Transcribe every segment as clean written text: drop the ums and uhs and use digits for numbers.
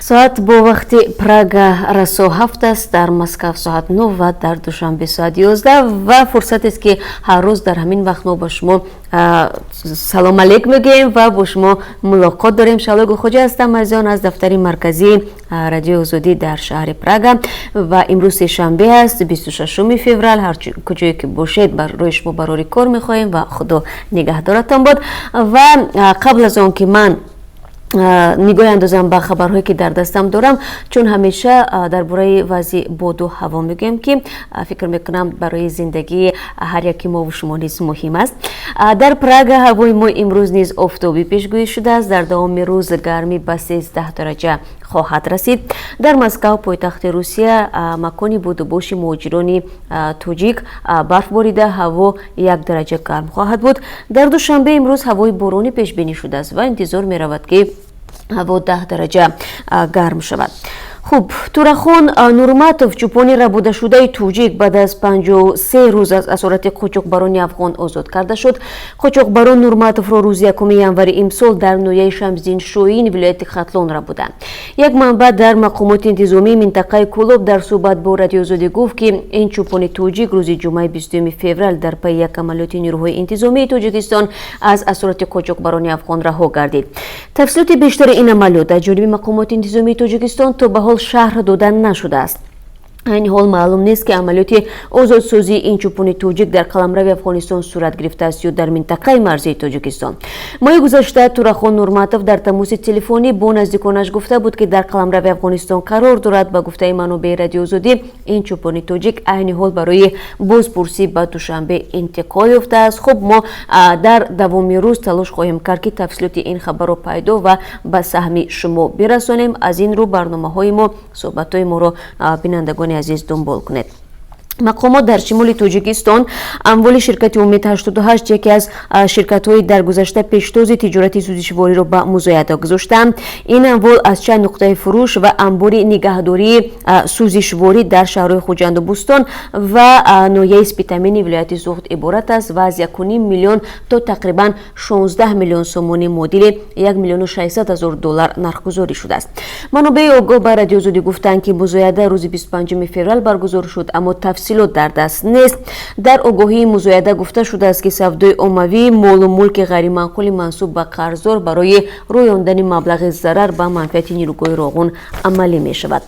Соат бо вақти Прага расо 7 аст, дар Москав соат 9 ва дар Душанбе соат 11. Ва фурсатест, ки ҳар рӯз дар ҳамин вақт мо ба шумо салом алейк мегӯем ва бо шумо мулоқот дорем. Шаҳло Гулхоҷа ҳастам, азизон, аз дафтари марказии Радиои Озодӣ дар шаҳри Прага. Ва имрӯз сешанбе аст, 26 феврал. Ҳар куҷое ки бошед, барои шумо барори кор мехоҳем ва Худо нигаҳдоратон бод. Ва қабл аз он ки ман нигоҳ андозам ба хабарҳое, ки дар дастам дорам, чун ҳамеша дар бораи вазъи боду ҳаво мегӯем, ки фикр мекунам, барои зиндагии ҳар яки мову шумо низ муҳим аст. Дар Прага ҳавои мо имрӯз низ офтобӣ пешгӯӣ шудааст. Дар давоми рӯз гармӣ ба 13 дараҷа хоҳад расид. Дар Москав, пойтахти Русия, макони будубоши муҳоҷирони тоҷик, барф борида, ҳаво 1 дараҷа гарм хоҳад буд. Дар Душанбе имрӯз ҳавои боронӣ пешбинӣ шудааст ва интизор меравад, ки ҳаво 10 дараҷа гарм шавад. Хуб, Турахон Нурматов, чӯпони рабудашудаи тоҷик, баъд аз 53 рӯз аз асорати қочоқбарони афғон озод карда шуд. Қочоқбарон Нурматовро рӯзи 1 январи имсол дар ноҳияи Шамсиддин Шоҳин вилояти Хатлон рабуданд. Як манбаъ дар мақомоти интизомии минтақаи Кӯлоб дар суҳбат бо Радиои Озодӣ гуфт, ки ин чӯпони тоҷик рӯзи ҷумъаи 20 феврал дар пайи як амалиёти нерӯҳои интизомии Тоҷикистон аз асорати қочоқбарони афғон раҳо гардид. Тафсилоти бештари ин амалиёт аз ҷониби мақомоти интизомии Тоҷикистон то ба ҳол шарҳ дода нашудааст. Айни ҳол маълум нест, ки амалиёти озодсозии ин чӯпони тоҷик дар қаламрави Афғонистон сурат гирифтааст ё дар минтақаи марзии Тоҷикистон. Моҳи гузашта Турахон Нурматов дар тамоси телефонӣ бо наздиконаш гуфта буд, ки дар қаламрави Афғонистон қарор дорад. Ба гуфтаи манобеи Радиои Озодӣ, ин чӯпони тоҷик айни ҳол барои бозпурсӣ ба Душанбе интиқол ёфтааст. Хуб, мо дар давоми рӯз талош хоҳем кард, ки тафсилоти ин хабарро пайдо ва ба саҳми шумо бирасонем. Аз ин рӯ барномаҳои мо, суҳбатҳои моро, бинандагони азиз, дунбол кунед. Мақомот дар шимоли Тоҷикистон амволи ширкати Умед 88, яке аз ширкатҳои дар гузашта пештози тиҷорати сӯзишвориро, ба музояда гузоштанд. Ин амвол аз чанд нуқтаи фурӯш ва амбори нигаҳдории сӯзишворӣ дар шаҳрҳои Хуҷанду Бӯстон ва ноҳияи Спитамени вилояти Суғд иборат аст ва аз 1,5 миллион то тақрибан 16 миллион сомонӣ, муодили 1 миллиону 600 ҳазор доллар, нархгузорӣ шудааст. Манобеи огоҳ ба Радиои Озодӣ гуфтанд, ки музояда рӯзи 25 феврал баргузор шуд, аммо тафсилот дар даст нест. Дар огоҳии музояда гуфта шудааст, ки савдои оммавии молу мулки ғайриманқули мансуб ба қарздор барои рӯёндани маблағи зарар ба манфиати нерӯгоҳи Роғун амалӣ мешавад.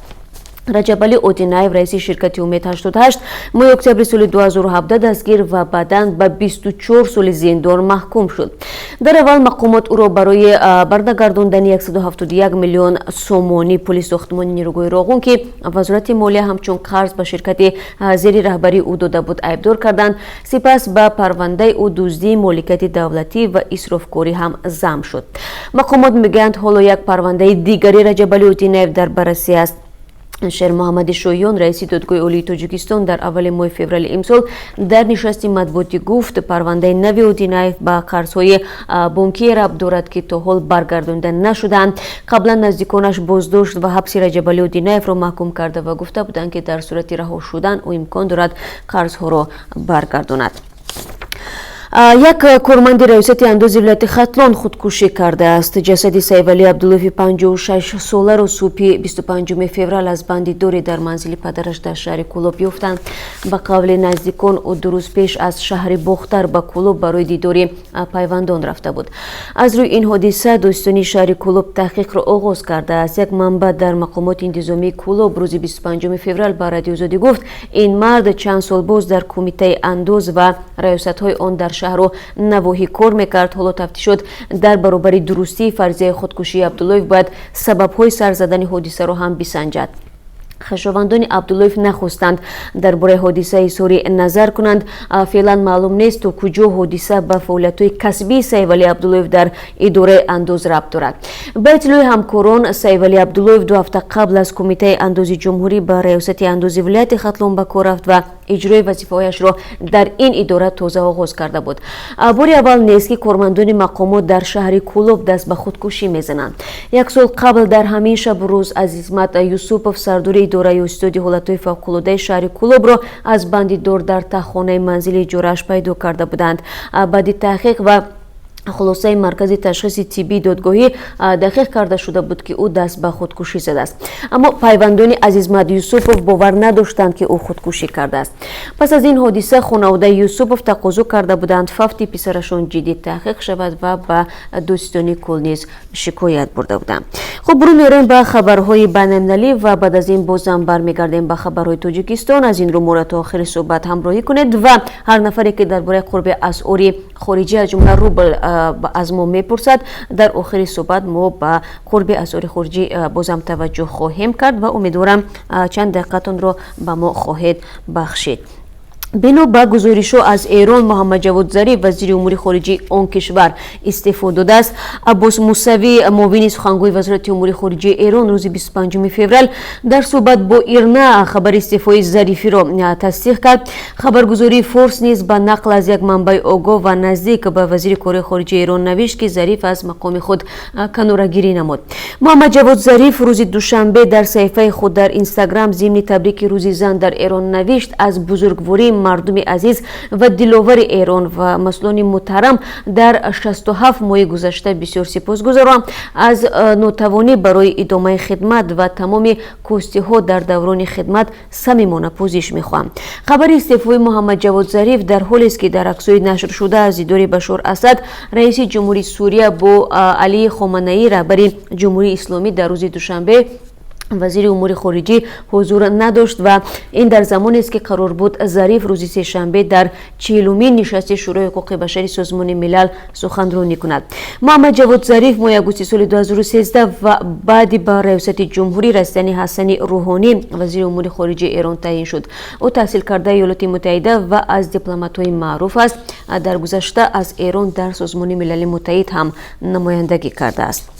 Раҷабалӣ Одинаев, раиси ширкати Умед 88, моҳи октябри соли 2017 дастгир ва баъдан ба 24 соли зиндон маҳкум шуд. Дар аввал мақомот ӯро барои барнагардондани 171 миллион сомонӣ пули сохтмони нерӯгоҳи Роғун, ки Вазорати молия ҳамчун қарз ба ширкати зери раҳбарии ӯ дода буд, айбдор карданд. Сипас ба парвандаи ӯ дуздии моликияти давлатӣ ва исрофкорӣ ҳам зам шуд. Мақомот мегӯянд, ҳоло як парвандаи дигари Раҷабалӣ Одинаев дар баррасӣ аст. Шермуҳаммади Шоҳиён, раиси Додгоҳи Олии Тоҷикистон, дар аввали моҳи феврали имсол дар нишасти матбуотӣ гуфт, парвандаи нави Одинаев ба қарзҳои бонкие рабт дорад, ки то ҳол баргардонида нашудаанд. Қаблан наздиконаш боздошт ва ҳабси Раҷабалӣ Одинаевро маҳкум карда ва гуфта буданд, ки дар сурати раҳо шудан ӯ имкон дорад қарзҳоро баргардонад. Як корманди раёсати андози вилояти Хатлон худкушӣ кардааст. Ҷасади Сайфалӣ Абдуллоеви 56 соларо субҳи 25 феврал аз банди доре дар манзили падараш дар шаҳри Кӯлоб ёфтанд. Ба қавли наздикон, ӯ 2 рӯз пеш аз шаҳри Бохтар ба Кӯлоб барои дидори пайвандон рафта буд. Аз рӯи ин ҳодиса додситонии шаҳри Кӯлоб таҳқиқро оғоз кардааст. Як манбаъ дар мақомоти интизомии Кӯлоб рӯзи 25 феврал ба Радиои Озодӣ гуфт, ин мард чанд сол боз дар кумитаи андоз ва раёсатҳои он дар шаҳру навоҳӣ кор мекард. Ҳоло тафтишот дар баробари дурустии фарзияи худкушии Абдуллоев бояд сабабҳои сар задани ҳодисаро ҳам бисанҷад. Хешовандони Абдуллоев нахостанд дар бораи ҳодиса изҳори назар кунанд. Феълан маълум нест, то куҷо ҳодиса ба фаъолиятҳои касбии Сайфалӣ Абдуллоев дар идораи андоз рабт дорад. Ба иттилои ҳамкорон, Сайфалӣ Абдуллоев 2 ҳафта қабл аз Кумитаи андози ҷумҳурӣ ба раёсати андози вилояти Хатлон ба кор рафт ва иҷрои вазифаҳояшро дар ин идора тоза оғоз карда буд. Бори аввал нест, ки кормандони мақомот дар шаҳри Кӯлоб даст ба худкушӣ мезананд. Як сол қабл дар ҳамин шабу рӯз Азизмат Юсупов, сардори идораи истоди ҳолатҳои фавқулодаи шаҳри Кӯлобро, аз банди дор дар таххонаи манзили иҷорааш пайдо карда буданд. Баъди таҳқиқ ва Хулосаи Маркази ташхиси тиббии додгоҳӣ дақиқ карда шуда буд, ки ӯ даст ба худкушӣ задааст. Аммо пайвандони Азизмад Юсупов бовар надоштанд, ки ӯ худкушӣ кардааст. Пас аз ин ҳодиса хонаводаи Юсупов тақозо карда буданд, фавти писарашон ҷиддӣ таҳқиқ шавад ва ба додситонии кулл низ шикоят бурда буданд. Хуб, рӯ меорем ба хабарҳои байналмилалӣ ва баъд аз ин бозам бармегардем ба хабарҳои Тоҷикистон. Аз ин рӯ моро то охири суҳбат ҳамроҳӣ кунед ва ҳар нафаре, ки дар бораи қурби асъори хориҷӣ, аз ҷумла рубл, аз мо мепурсад, дар охири суҳбат мо ба қурби асъори хориҷӣ бозам таваҷҷӯҳ хоҳем кард ва умедворам, чанд дақиқатонро ба мо хоҳед бахшид. Бино ба гузоришҳо аз Эрон, Муҳаммадҷавод Зариф, вазири умури хориҷии он кишвар, истеъфо додааст. Аббос Мусавӣ, муовини сухангӯи Вазорати умури хориҷии Эрон, рӯзи 25 феврал дар суҳбат бо ИРНА хабари истеъфои Зарифиро тасдиқ кард. Хабаргузории Форс низ ба нақл аз як манбаи огоҳ ва наздик ба вазири корҳои хориҷии Эрон навишт, ки Зариф аз мақоми худ канорагирӣ намуд. Муҳаммадҷавод Зариф рӯзи душанбе дар саҳифаи худ дар Инстаграм зимни табрики Рӯзи зан дар Эрон навишт: «Аз бузургвории мардуми азиз ва диловари Эрон ва масъулони муҳтарам дар 67 моҳи гузашта бисёр сипосгузорам. Аз нотавонӣ барои идомаи хидмат ва тамоми кӯстиҳо дар даврони хидмат самимона пӯзиш мехоҳам». Хабари истеъфои Муҳаммадҷавод Зариф дар ҳолест, ки дар аксҳои нашршуда аз дидори Башор Асад, раиси ҷумҳури Сурия, бо Алии Хоманаӣ, раҳбари Ҷумҳурии Исломӣ, дар рӯзи душанбе вазири умури хориҷӣ ҳузур надошт ва ин дар замонест, ки қарор буд Зариф рӯзи сешанбе дар 40-умин нишасти Шӯрои ҳуқуқи башари Созмони Милал суханронӣ кунад. Муҳаммад Ҷавод Зариф моҳи августи соли 2013 ва баъди ба раёсати ҷумҳурӣ расидани Ҳасани Рӯҳонӣ вазири умури хориҷии Эрон таъин шуд. Ӯ таҳсилкардаи Иёлоти Муттаҳида ва аз дипломатҳои маъруф аст. Дар гузашта аз Эрон дар Созмони Милали Муттаҳид ҳам намояндагӣ кардааст.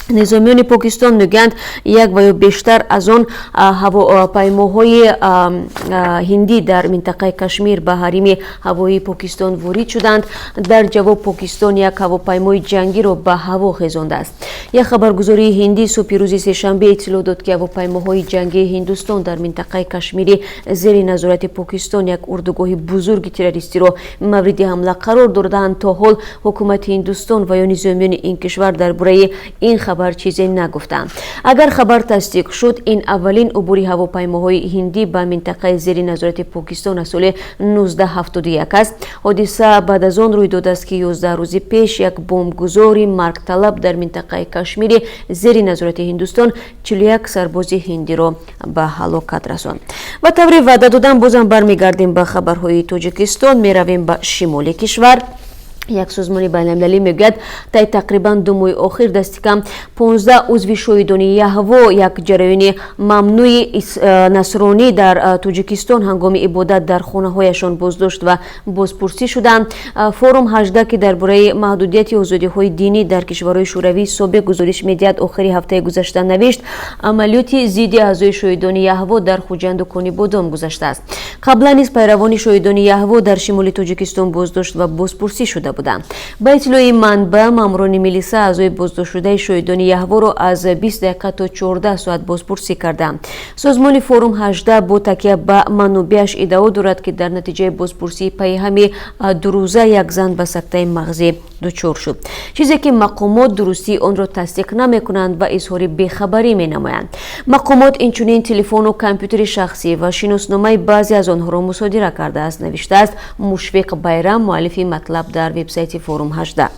Низомиёни Покистон мегӯянд, як ва ё бештар аз он ҳавопаймоҳои ҳиндӣ дар минтақаи Кашмир ба ҳарими ҳавоии Покистон ворид шуданд. Дар ҷавоб Покистон як ҳавопаймои ҷангиро ба ҳаво хезондааст. Як хабаргузории ҳиндӣ субҳи рӯзи сешанбе иттилоъ дод, ки ҳавопаймоҳои ҷангии Ҳиндустон дар минтақаи Кашмири зери назорати Покистон як урдугоҳи бузурги террористиро мавриди ҳамла қарор додаанд. То ҳол ҳукумати Ҳиндустон ва ё низомиёни ин кишвар дар бораи ин хабар чизе нагуфтанд. Агар хабар тасдиқ шуд, ин аввалин убури ҳавопаймоҳои ҳиндӣ ба минтақаи зери назорати Покистон аз соли 1971 аст. Ҳодиса баъд аз он рӯй додааст, ки 11 рӯзи пеш як бомбгузори маргталаб дар минтақаи Кашмири зери назорати Ҳиндустон 41 сарбози ҳиндиро ба ҳалокат расонд. Ба таври ваъда додан, бозам бармегардем ба хабарҳои Тоҷикистон, меравем ба шимоли кишвар. Як созмони байналмилалӣ мегӯяд, тай тақрибан 2 моҳи охир дасти кам 15 узви Шоҳидони Яҳво, як ҷараёни мамнӯи насронӣ дар Тоҷикистон, ҳангоми ибодат дар хонаҳояшон боздошт ва бозпурсӣ шуданд. Форум 18, ки дар бораи маҳдудияти озодиҳои динӣ дар кишварҳои шӯравии собиқ гузориш медиҳад, охири ҳафтаи гузашта навишт, амалиёти зидди аъзои Шоҳидони Яҳво дар Хуҷанду Конибодом гузаштааст. Қаблан низ пайравони Шоҳидони Яҳво дар шимоли Тоҷикистон боздошт ва бозпурсӣ шуда буданд. Ба иттилои манбаъ, маъмурони милиса аъзои боздоштшудаи Шоҳидони Яҳворо аз 20 дақиқа то 14 соат бозпурсӣ карданд. Созмони Форум 18 бо такя ба манобеаш иддао дорад, ки дар натиҷаи бозпурсии пайҳами дурӯза як зан ба сактаи мағзӣ дучор шуд, чизе ки мақомот дурустии онро тасдиқ намекунанд ва изҳори бехабарӣ менамоянд. Мақомот инчунин телефону компютери шахсӣ ва шиносномаи баъзе аз онҳоро мусодира кардааст, навиштааст Мушфиқ Байрам, муаллифи матлаб дар вебсайти Форум 18.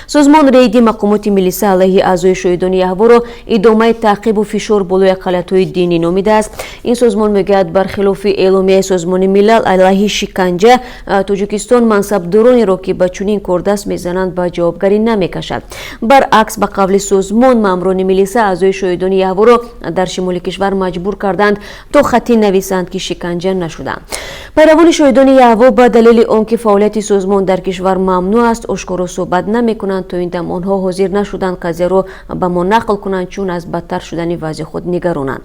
Созмон рейди мақомоти милиса алайҳи аъзои Шоҳидони Яҳворо идомаи таъқибу фишор болои ақаллиятҳои динӣ номидааст. Ин созмон мегӯяд, бархилофи эъломияи Созмони Милал алайҳи шиканҷа, Тоҷикистон мансабдоронеро, ки ба чунин кор даст мезананд, ба ҷавобгарӣ намекашад. Баръакс, ба қавли созмон, маъмурони милиса аъзои Шоҳидони Яҳворо дар шимоли кишвар маҷбур карданд, то хатӣ нависанд, ки шиканҷа нашуданд. Пайравони Шоҳидони Яҳво ба далели он ки фаъолияти созмон дар кишвар мамнӯъ аст, ошкоро суҳбат намекунанд. То ин дам онҳо ҳозир нашуданд қазияро ба мо нақл кунанд, чун аз бадтар шудани вазъи худ нигаронанд.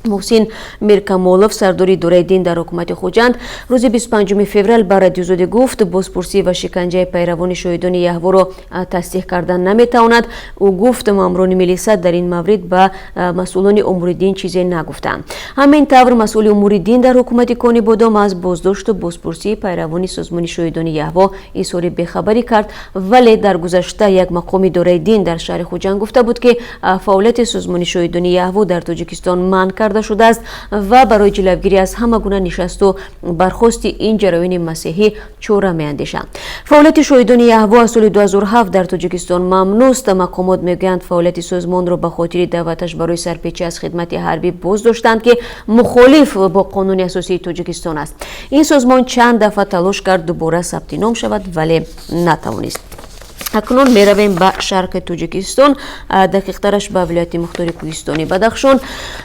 Муҳсин Миркамолов, сардори идораи дин дар ҳукумати Хуҷанд, рӯзи 25 феврал ба Радиозодӣ гуфт, бозпурсӣ ва шиканҷаи пайравони Шоҳидони Яҳворо тасдиқ кардан наметавонад. Ӯ гуфт, маъмурони милиса дар ин маврид ба масъулони умури дин чизе нагуфтанд. Ҳамин тавр, масъули умури дин дар ҳукумати Конибодом аз боздошту бозпурсии пайравони созмони Шоҳидони Яҳво изҳори бехабарӣ кард. Вале дар гузашта як мақоми идораи дин дар шаҳри Хуҷанд гуфта буд, ки фаъолияти созмони Шоҳидони Яҳво дар Тоҷикистон манъ карда шудааст ва барои ҷилавгирӣ аз ҳама гуна нишасту бархости ин ҷараёни масеҳӣ чора меандешанд. Фаъолияти Шоҳидони Яҳво аз соли 2007 дар Тоҷикистон мамнӯъст. Мақомот мегӯянд, фаъолияти созмонро ба хотири даъваташ барои сарпечӣ аз хидмати ҳарбӣ боз доштанд, ки мухолиф бо қонуни асосии Тоҷикистон аст. Ин созмон чанд дафъа талош кард дубора сабти ном шавад, вале натавонист. Акнун меравем ба шарқи Тоҷикистон, дақиқтараш ба вилояти мухтори кӯҳистони Бадахшон.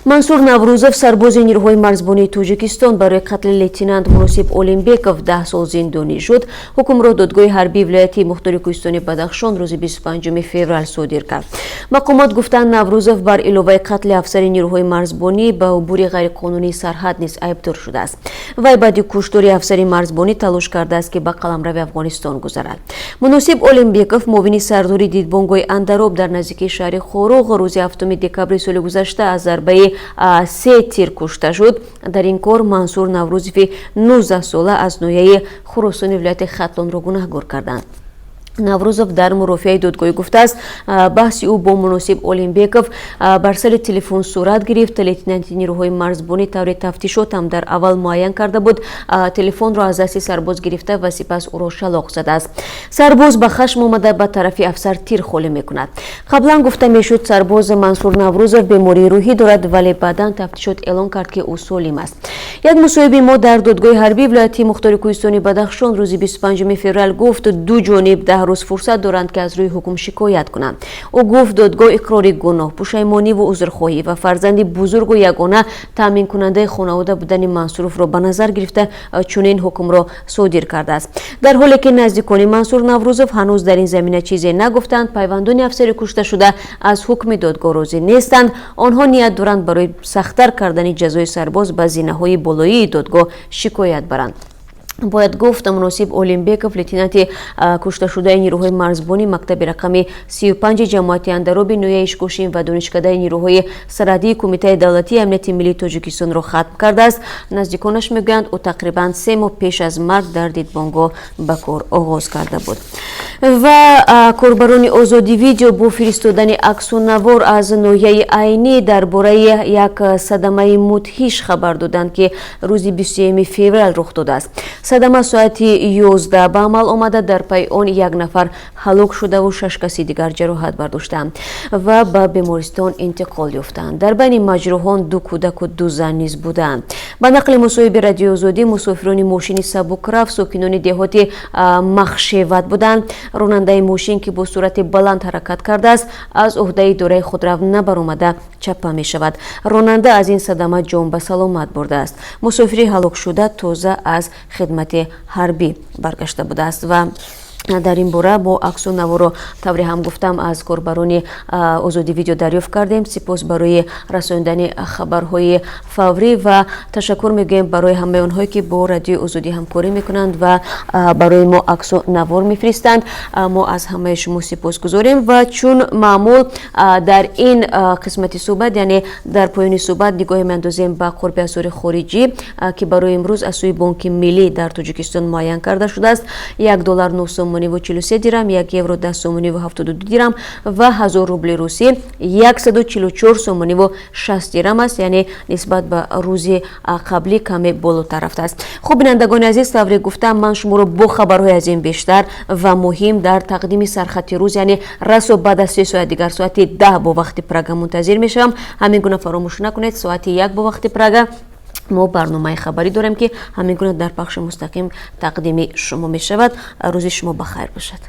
Мансур Наврӯзов, сарбози нирӯҳои марзбонии Тоҷикистон, барои қатли лейтенант Муносиб Олимбеков 10 сол зиндонӣ шуд. Ҳукмро додгоҳи ҳарбии вилояти мухтори кӯҳистони Бадахшон рӯзи 25 феврал содир кард. Мақомот гуфтанд, Наврӯзов бар иловаи қатли афсари нирӯҳои марзбонӣ ба убури ғайриқонунии сарҳад низ айбдор шудааст. Вай баъди куштори афсари марзбонӣ талош кардааст, ки ба қаламрави Афғонистон гузарад. Муносиб Олимбеков, муовини сардори дидбонгоҳи Андароб дар наздикии шаҳри Хоруғ, рӯзи 7 декабри соли гузашта аз зарбаи се тир кушта шуд. Дар ин кор Мансур Наврӯзови 19сола аз ноҳияи Хуросони вилояти Хатлонро гунаҳгор карданд. Наврӯзов дар мурофиаи додгоҳӣ гуфтааст, баҳси ӯ бо Муносиб Олимбеков бар сари телефон сурат гирифт. Лейтенанти нирӯҳои марзбонӣ, тавре тафтишот ҳам дар аввал муайян карда буд, телефонро аз дасти сарбоз гирифта ва сипас ӯро шалоқ задааст. Сарбоз ба хашм омада, ба тарафи афсар тир холӣ мекунад. Қаблан гуфта мешуд, сарбоз Мансур Наврӯзов бемории рӯҳӣ дорад, вале баъдан тафтишот эълон кард, ки ӯ солим аст. Як мусоҳиби мо дар додгоҳи ҳарбии вилояти мухтори кӯҳистони Бадахшон рӯзи 25 феврал гуфт, ду ҷониб 10 рӯз фурсат доранд, ки аз рӯи ҳукм шикоят кунанд. Ӯ гуфт, додгоҳ иқрори гуноҳ, пушаймониву узрхоҳӣ ва фарзанди бузургу ягона таъминкунандаи хонавода будани Мансуровро ба назар гирифта, чунин ҳукмро содир кардааст. Дар ҳоле ки наздикони Мансур Наврӯзов ҳанӯз дар ин замина чизе нагуфтанд, пайвандони афсари кушташуда аз ҳукми додгоҳ розӣ нестанд. Онҳо ният доранд барои сахттар кардани ҷазои сарбоз ба зинаҳои болоии додгоҳ шикоят баранд. Бояд гуфт, Муносиб Олимбеков, лейтенанти кушташудаи нирӯҳои марзбонӣ, мактаби рақами 35 ҷамоати Андароби ноҳияи Ишкошим ва донишкадаи нирӯҳои сарҳадии Кумитаи давлатии амнияти миллии Тоҷикистонро хатм кардааст. Наздиконаш мегӯянд, ӯ тақрибан 3 моҳ пеш аз марг дар дидбонгоҳ ба кор оғоз карда буд. Ва корбарони Озодӣ Видео бо фиристодани аксу навор аз ноҳияи Айнӣ дар бораи як садамаи мудҳиш хабар доданд, ки рӯзи 23 феврал рух додааст. Садама соати 11 ба амал омада, дар пайи он як нафар ҳалок шудаву шаш каси дигар ҷароҳат бардоштаанд ва ба бемористон интиқол ёфтанд. Дар байни маҷрӯҳон ду кӯдаку ду зан низ буданд. Ба нақли мусоҳиби Радиоозодӣ, мусофирони мошини сабукраф сокинони деҳоти Махшеват буданд. Ронандаи мошин, ки бо суръати баланд ҳаракат кардааст, аз уҳдаи идораи худрав набаромада, чаппа мешавад. Ронанда аз ин садама ҷон ба саломат бурдааст. Мусофири ҳалокшуда тоза аз хидмати ҳарбӣ баргашта будааст. Ва дар ин бора мо аксу наворо, тавре ҳам гуфтам, аз корбарони Озодӣ Видео дарёфт кардем. Сипос барои расондани хабарҳои фаврӣ ва ташаккур мегӯем барои ҳамаи онҳое, ки бо Радиои Озодӣ ҳамкорӣ мекунанд ва барои мо аксу навор мефиристанд. Мо аз ҳамаи шумо сипосгузорем ва чун маъмул дар ин қисмати суҳбат, яъне дар поёни суҳбат, нигоҳе меандозем ба қурби асъори хориҷӣ, ки барои имрӯз аз сӯи Бонки Миллӣ дар Тоҷикистон муайян карда шудааст. 1 доллар 9 сомониву 43 дирам, 1 евро 10 сомониву 72 дирам ва 1000 рубли русӣ 144 сомониву 60 дирам аст, яъне нисбат ба рӯзи қаблӣ каме болотар рафтааст. Хуб, бинандагони азиз, тавре гуфтам, ман шуморо бо хабарҳои аз ин бештар ва муҳим дар тақдими сархати рӯз, яъне расо баъд аз 3 соат дигар, соати 10 бо вақти Прага, мунтазир мешавам. Ҳамин гуна фаромӯш накунед, соати 1 бо вақти Прага мо барномаи хабарӣ дорем, ки ҳамин гуна дар пахши мустақим тақдими шумо мешавад. Рӯзи шумо ба хайр бошад.